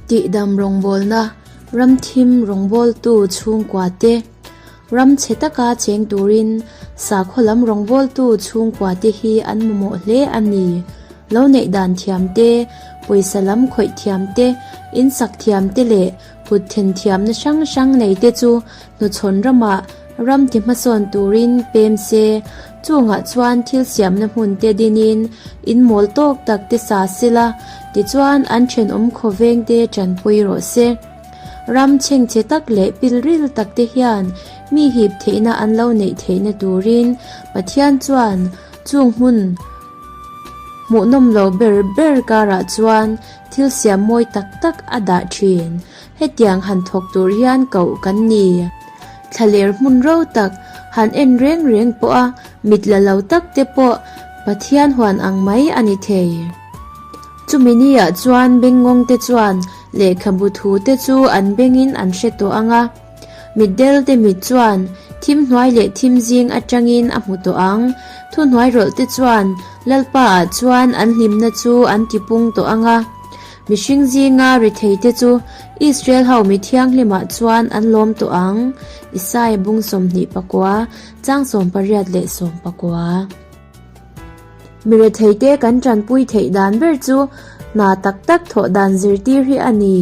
Tihdam rawngbawlna, Ramthim rawngbawltu chhungkuate, ram chhe taka cheng turin sakhaw lam rawngbawltu chhungkuate hi an mamawh hle a ni. Lo neih dan thiam te, pawisa lam khawih thiam te, insak thiam te leh kut then thiamna hrang hrang nei te chu hnuchhawn ramah ram ti hmasawn turin pem se, chungah chuan thil siamna hmun te dinin in mawl tawk tak te sa sela, tichuan an thenawm khawveng te tanpui rawh se. Ram chhengchhe tak leh pilril tak te hian mi hip theihna an lo neih theihna turin Pathian chuan chung hmun hmuhnawm lo ber ber karah chuan thil siam mawi tak tak a dah thin. Hetiang han thawk tur hian koh kan ni. Thlaler hmun ro tak han en reng reng pawha mit la lo tak te pawh Pathian huan ang mai a ni thei. Chumi niah chuan bengngawng te chuan lehkhabu thu te chu an bengin an hre tawh ang a. Mitdel te mit chuan thim hnuai leh thim zing atangin a hmu tawh ang. Thuhnuai rawlh te chuan Lalpa ah chuan an hlimna chu an tipung tawh ang a. Mihring zinga rethei te chu Israel ho mi thianghlimah chuan an lawm tawh ang. Isaia bung 29, chang 18 leh 19. Mi rethei te kan tanpui theih dan ber chu hna tak tak thawh dan zirtir hi a ni.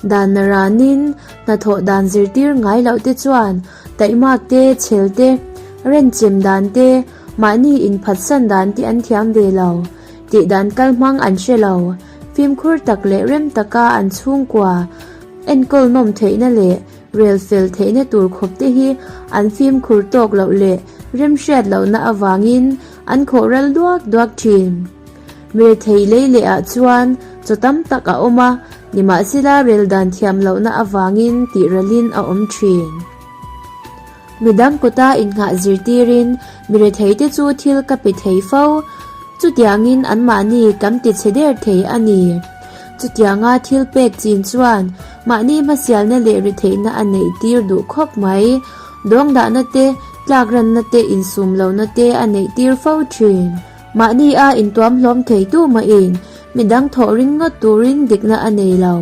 Dan na ranin hna thawh dan zirtir ngai loh te chuan taihmak te, chhel te, renchem dan te, mahni inphatsan dan te an thiam ve lo. Tih dan kal hmang an hre lo. Fimkhur tak leh rem taka an chhungkua enkawl nawm theihna leh rel fel theihna tur khawp te hi an fimkhur tawk loh leh remhriat lohna avangin an khawh ral duak duak thin. Mirethei lei leh ah chuan chaw tam tak a awm a, nimahsela rel dan thiam lohna avangin tih ralin a awm thin. Midang kawta innghah zirtirin mirethei te chu thil ka pe thei fo, chutiangin anmahni kam ti chhe der thei a ni. Chutianga thil pek chin chuan mahni hmasialna leh retheihna a neih tir duh khawp mai. Dawngdahna te, tlakranna te, insum lohna te a neih tir fo thin. Mahni a intuam hlawm thei tu mahin midang thawh ring ngawt turin dikna a nei lo.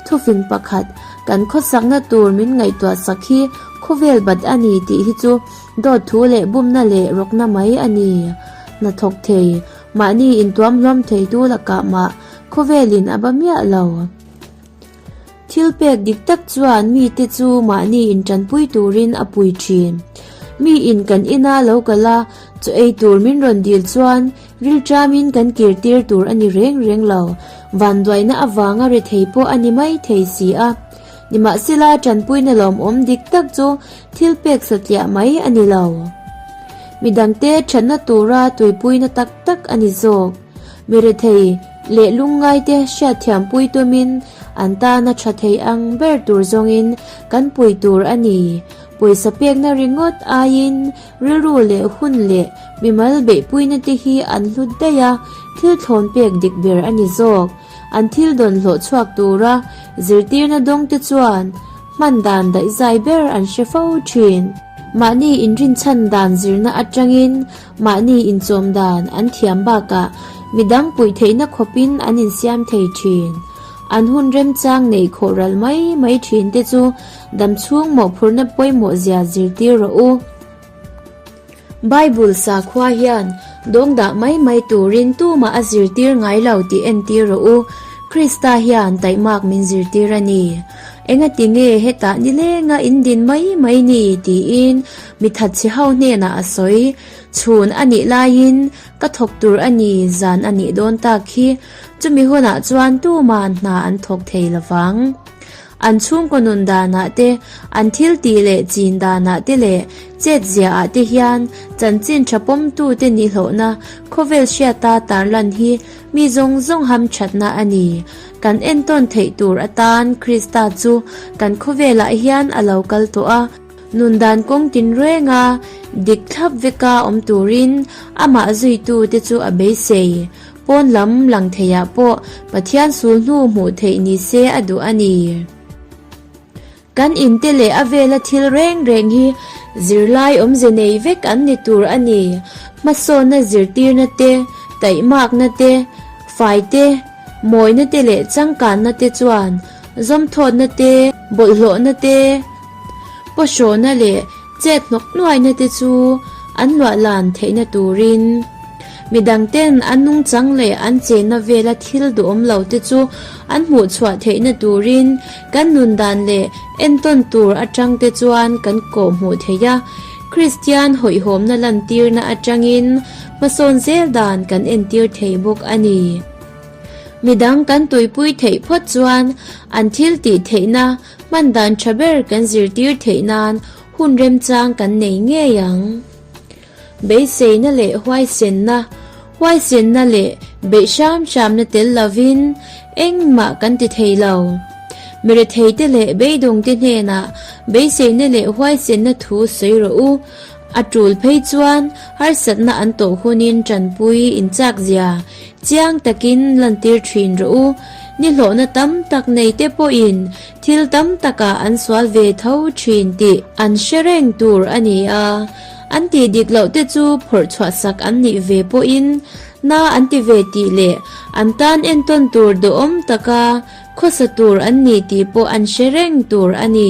Thufing pakhat, kan khawsakna tur min ngaihtuah sak hi khawvel bat a ni tih hi chu dawt thu leh bumna leh rawkna mai a ni. Hnathawk thei, mahni intuam hlawm thei tu lakah mah khawvelin a ba miah lo. Thil pek dik tak chuan mite chu mahni intanpui turin a pui thin. Mi in kan ina lo kal a, chaw ei tur min rawn dil chuan rilṭamin kan kir tir tur a ni reng reng lo. Vanduaina avanga rethei pawh a ni mai thei si a. Nimahsela ṭanpuina lawmawm dik tak chu thil pek satliah mai a ni lo. Midangte ṭhatna tura tuipuina tak tak a ni zawk. Mi rethei leh lungngaite hriatthiampui tumin an tana tha thei ang ber tur zawngin kan pui tur a ni. Pawisa pekna ringawt aiin rilru leh hun leh mimal beihpuina te hi an hlut daih a, thil thlawn pek dik ber a ni zawk. An thil dawn hlawh chhuak tura zirtirna dawngte chuan hman dan daihzai ber an hre fo thin. Mahni inrinchhan dan zirna atangin Mahni inchawm dan an thiam bakah midang puih theihna khawpin an insiam thei thin. An hun remchang neih khawh ral mai mai thin te chu damchhung mawhphurhna pawimawh zia zirtir rawh u. Bible sakhua hian dawng dah mai mai turin tumah a zirtir ngai lo tih entir rawh u. Krista hian taihmak min zirtir a ni. Engati nge hetah nilenga in din mai mai ni? tiin mi thatchhe ho hnenah a sawi. Chhun a nih laiin ka thawk tur a ni zan a nih dawn tak hi. Chumi hunah chuan tuman hna an thawk thei lovang. An chhungkaw nun danah te, an thil tih leh chin danah te leh chet ziaah te hian chanchin tha pawmtute nihlawhna khawvel hriata tarlan hi Mi zawng zawng hamthatna a ni. Kan entawn theih tur atan Krista chu kan khawvelah hian a lo kal tawh a. Nun dan kawng tinrenga dik thlap veka awm turin amah zuitute chu a beisei. Pawn lam lang theiah pawh Pathian sul hnu hmuh theih ni se a duh a ni. Kan inte leh a vela thil reng reng hi zirlai awmze nei vek an ni tur a ni. Hmasawnna zirtirna te, taihmakna te, fai te, mawina te leh changkanna te chuan Zawmthawtna te, bawlhhlawhna te, pawhrawhna leh chet hnawk nuaina te chu an luahlan theihna turin midangten an nungchang leh an chenna vela thil duhawm lo te chu an hmuh chhuah theihna turin kan nun dan leh entawn tur atang te chuan kan kawh hmuh theih a. Kristian hawihhawmna lantirna atangin hmasawn zel dan kan entir thei bawk a ni. Midang kan tuipui theih phawt chuan an thil tih theihna hman dan tha ber kan zirtir theih nan hun remchang kan nei ngei ang. Beiseina leh huaisenna, Huaisenna leh beih hram hramna tel lovin engmah kan ti thei lo. Miretheite leh beidawngte hnenah beiseina leh huaisenna thu sawi rawh u. A tul phei chuan harsatna an tawh hunin tanpui inchak zia chiang takin lantir thin rawh u. Nihlawhna tam tak nei te pawhin thil tam takah an sual ve tho thin tih an hre reng tur a ni a. An tih dik loh te chu phawrh chhuah sak an nih ve pawhin na an ti ve tih leh an tan entawn tur duhawm taka khawsa tur an ni tih pawh an hre reng tur a ni.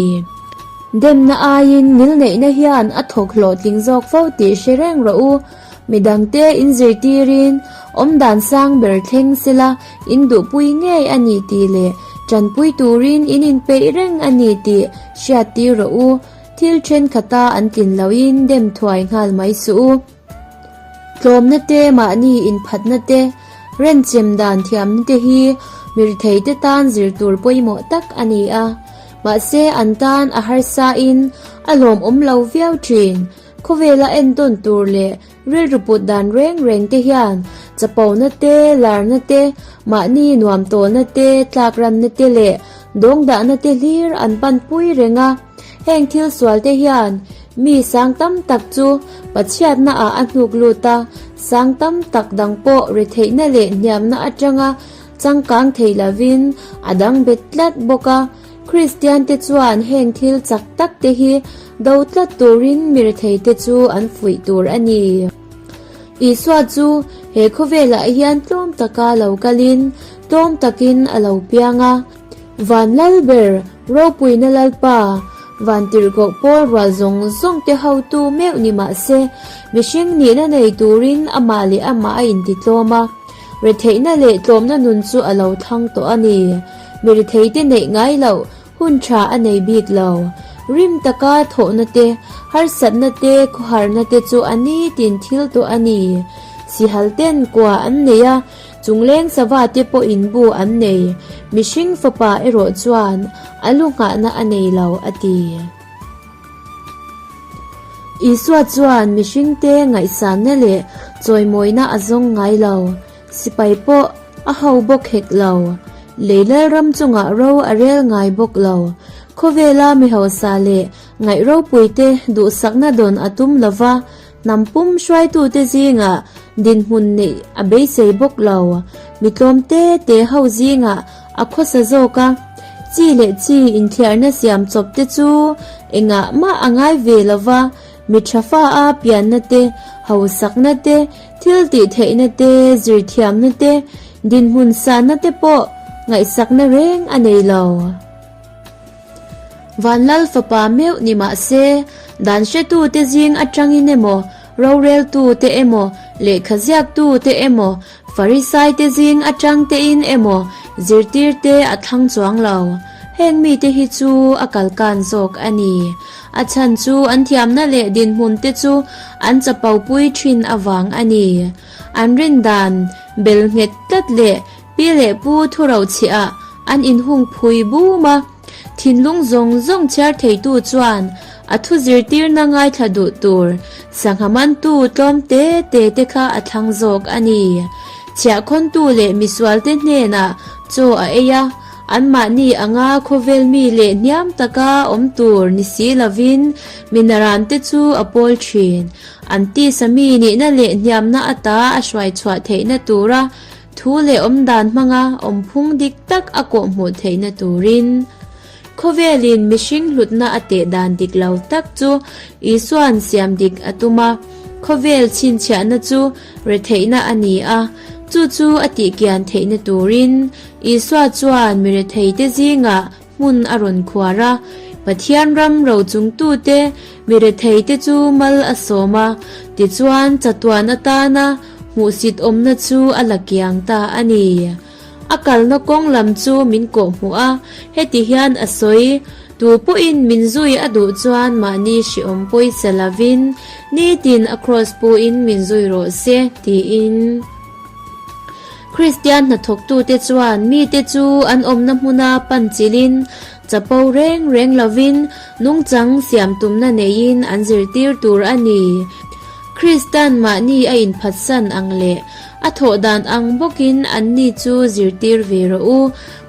Demna aiin ngilneihna hian a thawk hlawhtling zawk fo tih hre reng rawh u. Midangte in zirtirin awmdan sang ber thleng sela in duhpui ngei a ni tih leh tanpui turin in inpeih reng a ni tih hriattir rawh u. Thil thenkhat-a an tlin lohin dem thuai nghal mai suh u. Tlawmna te, mahni inphatna te, renchem dan thiamna te hi mirtheite tan zir tur pawimawh tak a ni a. Mahse, an tan a harsain a lawmawm lo viau thin. Khawvela entawn tur leh rilru put dan reng reng te hian chapona te, larna te, mahni nuam tawlna te, tlakranna te leh dawngdahna te hlir an panpui reng a. Heng thil sual te hian mi sang tam tak chu Pathiatna ah a hnuk lut a, sang tam tak dang pawh retheihna leh hniamna atanga changkang thei lovin a dang bet tlat bawk a. Kristian te chuan heng thil chak tak te hi do tlat turin mi rethei te chu an fuih tur a ni. Isua chu he khawvelah hian tlawm taka lo kalin tlawm takin a lo piang a. Van lal ber, ropuina Lalpa, van tirhkoh pawl rual zawng zawng te hotu meuh ni mah se, mihring nihna nei turin amah leh amah a intitlawm a. Retheihna leh tlawmna nun chu a lo thlang tawh a ni. Mi retheite neih ngai loh hun tha a nei bik lo. Rim taka thawhna te, harsatna te, khawharna te chu a nitin thil tawh a ni. Sihal ten kua an nei a, chungleng sava te pawhin bu an nei. Mihring fapa erawh chuan a lu nghahna a nei lo, a ti. Isua chuan mihringte ngaihsanna leh chawimawina a zawng ngai lo, sipai pawh a ho bawk hek lo. Lei lalram chungah ro a rel ngai bawk lo. Khawvela mi hausa leh ngaih ropuite duhsakna dawn a tum lo va, hnam pum hruaitute zingah dinhmun neih a beisei bawk lo. Mi tlawm te te ho zingah A khawsa zawk a, chi leh chi inthliarna siam chawp te chu engah mah a ngai ve lo va, mi tha fa a pianna te, hausakna te, thil tih theihna te, zirthiamna te, dinhmun sanna te pawh ngaihsakna reng a nei lo. Vanlal fapa meuh ni mah se, dan hretute zing atangin emaw, roreltute emaw, lehkha ziaktute emaw, Farisaite zing atang tein emaw zirtirte a thlang chuang lo. Heng mite hi chu a kalkan zawk a ni. A chhan chu an thiamna leh dinhmun te chu an chapopui thin avang a ni. An rindan bel nghet tlat leh pi leh pu thurochhiah an inhung phui bum a. Thinlung zawng zawng chhiar theitu chuan a thu zirtirna ngaithla duh tur sangha mantu tlawm te te te kha a thlang zawk a ni. Chhiahkhawntu leh misualte hnenah chaw a ei a, anmahni anga khawvel mi leh hniam taka awm tur ni si lovin mi narante chu a pawl thin. An tisa mi nihna leh hniamna ata a hruai chhuah theihna tura Thu leh awmdan hmanga awmphung dik tak a kawhhmuh theihna turin khawvelin mihring hlutna a teh dan dik lo tak chu Isua'n siam dik a tum a. Khawvel chhinchhiahna chu retheihna a ni a, chu chu a tihkian theihna turin Isua chuan mi retheite zingah. hmun a rawn khuar a, Pathian ram rochungtute mi retheite chu mal a sawm a, tichuan chatuan atana hmuhsit awmna chu a la kiang ta a ni. A kalna kawng lam chu min kawhhmuh a, heti hian a sawi, Tu pawhin min zui a duh chuan mahni hriawm pawisa lovin nitin a kraws puin min zui rawh se, tiin. Kristian hnathawktute chuan mite chu an awmna hmuna pan chilhin chapo reng reng lovin nungchang siam tumna neiin an zirtir tur a ni. Kristan mahni a inphatsan ang leh a thawh dan ang bawkin anni chu zirtir ve rawh u.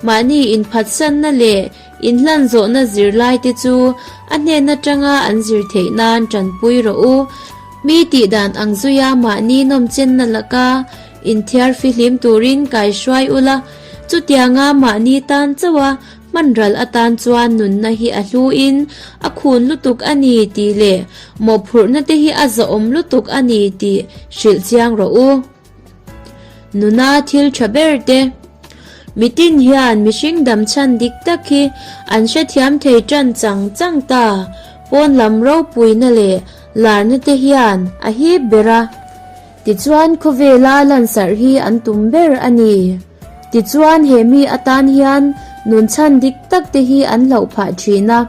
Mahni inphatsanna leh inhlan zawhna zirlaite chu a hnen atanga an zir theih nan tanpui rawh u. Mi tih dan ang zuia mahni nawmchenna laka inthiar fihlim turin kaihruai ula, chutianga mahni tan chauha hman ral atan chuan nunna hi a hluin a khun lutuk a ni tih leh mawhphurhna te hi a zahawm lutuk a ni tih hrilh chiang rawh u. Nuna thil tha ber te. Mitin hian mihring damchhan dik tak hi an hrethiam thei tan chang chang ta. Pawn lam ropuina leh larna te hian a hip ber a. Tichuan khawvela lansarh hi an tum ber a ni. Tichuan he mi atan hian nun chhan dik tak te hi an hlauh phah thin a.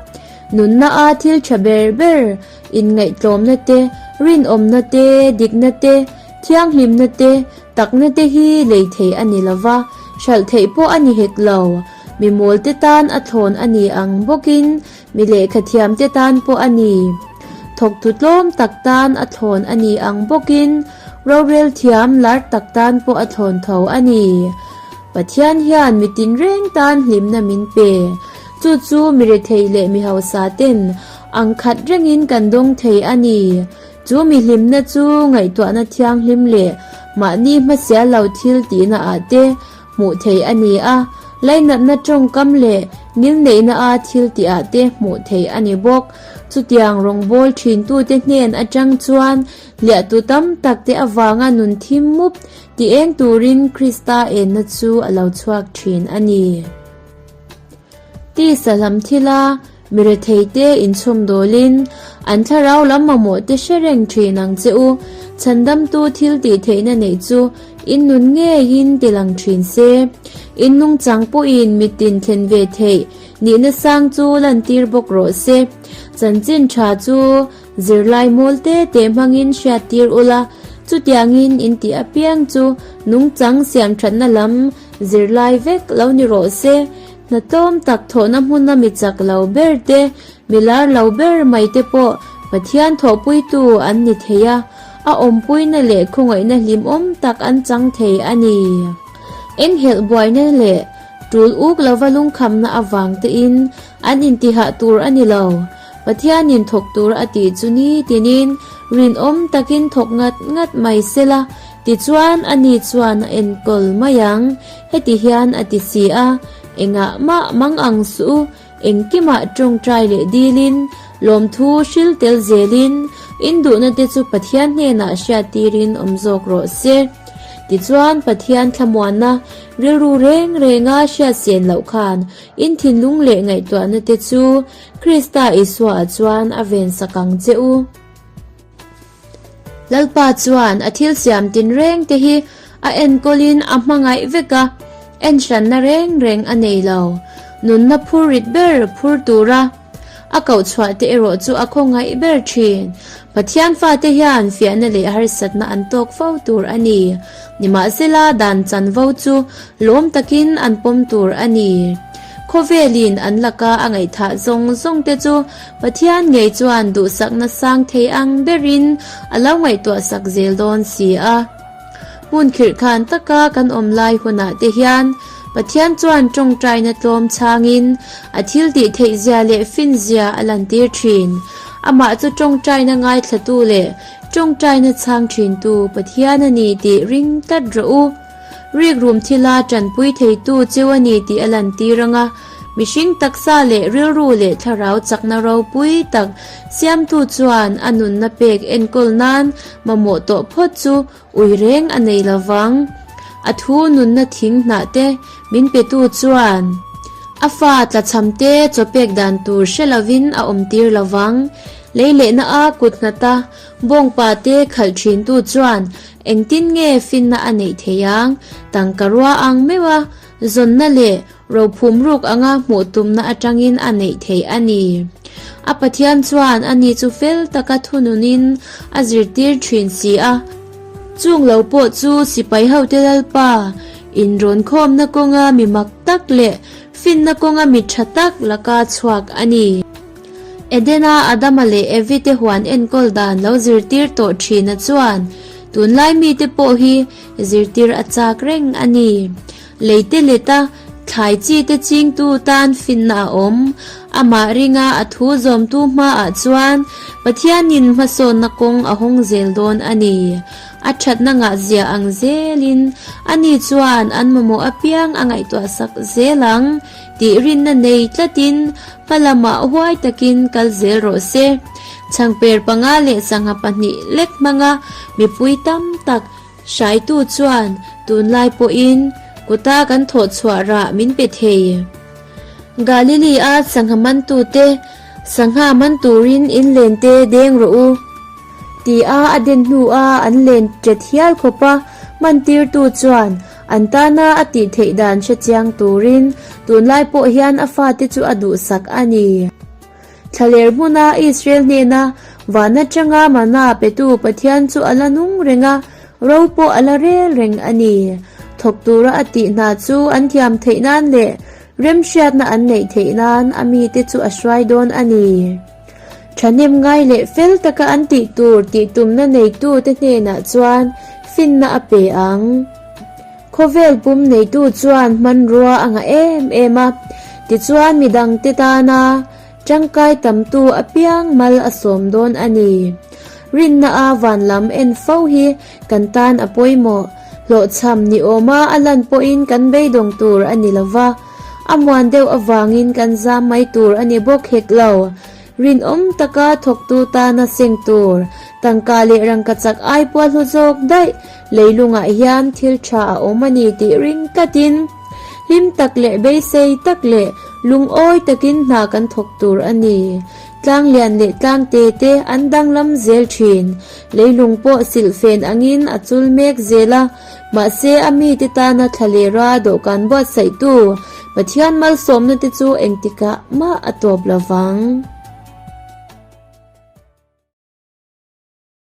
Nunna a thil tha ber ber inngaihtlawmna te, rinawmna te, dikna te, thianghlimna te, takna te hi lei theih a ni lo va, hralh theih pawh a ni hek lo. Mi mawlte tan a thlawn a ni ang bawkin Mi lehkha thiamte tan pawh a ni. Thawktu tlawm tak tan a thlawn a ni ang bawkin rorel thiam lar tak tan pawh a thlawn tho a ni. Pathian hian mi tinreng tan hlimna min pe. Chu chu mi rethei leh mi hausa ten ang khat rengin kan dawng thei a ni. Chu mi hlimna chu ngaihtuahna thianghlim leh mahni hmasial lo thil tihna ah te hmuh theih a ni a, lainatna tawngkam leh ngilneihna a thil tihah te hmuh theih a ni bawk. Chutiang rawngbâwl ṭhintute hnen aṭang chuan hliahtu tam takte avanga nun thim mup ti eng turin Krista enna chu a lo chhuak ṭhin a ni. Tisa lam thila Mi retheite inchhawmdawlin an thlarau lam mamawhte hre reng thin ang che u. Chhandamtu thil tih theihna neih chu in nun ngeiin ti lang thin se. In nungchang pawhin mitin thlen ve theih nihna sang chu lantir bawk rawh se. Chanchin tha chu zirlai mawl te te hmangin hriattir ula, chutiangin in tih apiang chu nungchang siamthatna lam zirlai vek lo ni rawh se. Hna tlawm tak thawhna hmuna mi chak lo ber te, mi lar lo ber mai te pawh Pathian thawhpuitu an ni thei a, a awmpuina leh khawngaihna hlimawm tak an chang thei a ni. Enghelh buaina leh tul uk lova lungkhamna avang tein an intihah tur a ni lo. Pathianin thawk tur a tih chu nitinin rinawm takin thawk ngat ngat mai sela, tichuan ani chuan a enkawl mai ang. Heti hian a ti si a, Engah mah mang ang suh u, engkimah tawngtai leh dilin, lawmthu hril tel zelin, in duhna te chu Pathian hnenah hriattirin awm zawk rawh se. Tichuan Pathian thlamuanna rilru reng renga hriatsen loh khan in thinlung leh ngaihtuahna te chu Krista Isuaah chuan a vensak ang che u. Lalpa chuan a thil siam tinreng te hi a enkawlin a hmangaih vek a, en hranna reng reng a nei lo. Nunna phur rit ber phur tura a koh chhuah te erawh chu a khawngaih ber thin. Pathian fate hian fiahna leh harsatna an tawk fo tur a ni. Nimahsela dan chanvo chu lawm takin an pawm tur a ni. Khawvelin an laka a ngaihthah zawng zawng te chu Pathian ngei chuan duhsakna sang thei ang berin a lo ngaihtuahsak zel dawn si a. Hmun khirhkhan taka kan awm lai hunah te hian Pathian chuan tawngtaina tlawm chhangin a thil tih theihzia leh finzia a lantir thin. Amah chu tawngtaina ngaithlatu leh tawngtaina chhang thintu Pathian a ni tih ring tlat rawh u. Rikrum thila tanpui theitu cheu a ni tih a lantir ang a, mihring taksa leh rilru leh thlarau chakna ropui tak siamtu chuan a nunna pek enkawl nan mamawh tawh phawt chu ui reng a nei lo vang. A thu nunna thing hnah te min petu chuan. A fa tlachhamte chaw pek dan tur hre lovin a awmtir lo vang. Lei lehna a kut nghat a, bawngpa te khalh thintu chuan engtin nge finna a neih theih ang? Tangka rua ang meuh a zawnna leh rophum ruk anga hmuh tumna atangin a neih theih a ni. A Pathian chuan ani chu fel taka thununin a zirtir thin si a. Chung lo pawh chu sipai hote Lalpa inrawnkhawmna kawnga mi mak tak leh finna kawnga mi tha tak laka chhuak a ni. Edena Adama leh Evi te huan enkawl dan lo zirtir tawh thina chuan tunlai mite pawh hi zirtir a chak reng a ni. Leite leta thlai chi te chingtu tan finna a awm. Amah ringa a thu zawmtu hmaah chuan Pathianin hmasawnna kawng a hawng zel dawn a ni. A thatna ngah zia ang zelin ani chuan an mamawh apiang a ngaihtuah sak zel ang tih rinna nei tlatin hma lamah huai takin kal zel rawh se. Chhangper panga leh sangha pahnih lek hmanga mipui tam tak Hraitu chuan tunlai pawhin kuta kan thawh chhuah rah min pe thei. Galili-a sangha mantute sangha man turin in len te deng rawh u tia a den hnua an len ṭet hial khawpa mantirtu chuan an tana a tih theih dan hre chiang turin tunlai pawh hian a fate chu a duhsak a ni. Thlaler hmuna Israel hnena van atanga mana petu Pathian chu a la nung reng a, ro pawh a la rel reng a ni. Thawk tura a tih hna chu an thiam theih nan leh remhriatna an neih theih nan a mite chu a hruai dawn a ni. Thahnem ngai leh fel taka an tih tur tih tumna neitute hnenah chuan finna a pe ang. Khawvel pum neitu chuan hmanrua a ngah em em a, tichuan midangte tana tangkai tamtu apiang mal a sawm dawn a ni. Rinna a van lam en fo hi kan tan a pawimawh. Hlawhchham ni awma a lan pawhin kan beidawng tur a ni lova, a muan deuh avangin kan zam mai tur a ni bawk hek lo. Rinawm taka thawktu tana seng tur, tangka leh rangkachak ai pawh a hlu zawk daih. Leilungah hian thil tha a awm a ni tih ring tlatin, hlim tak leh beisei tak leh lungawi takin hna kan thawk tur a ni. Tlang lian leh tlang te te an danglam zel thin. Leilung pawh silhfen angin a chul mek zel a, mahse a mite tana thla lera dawhkan buatsaihtu Pathian malsawmna te chu engtikah mah a tawp lovang.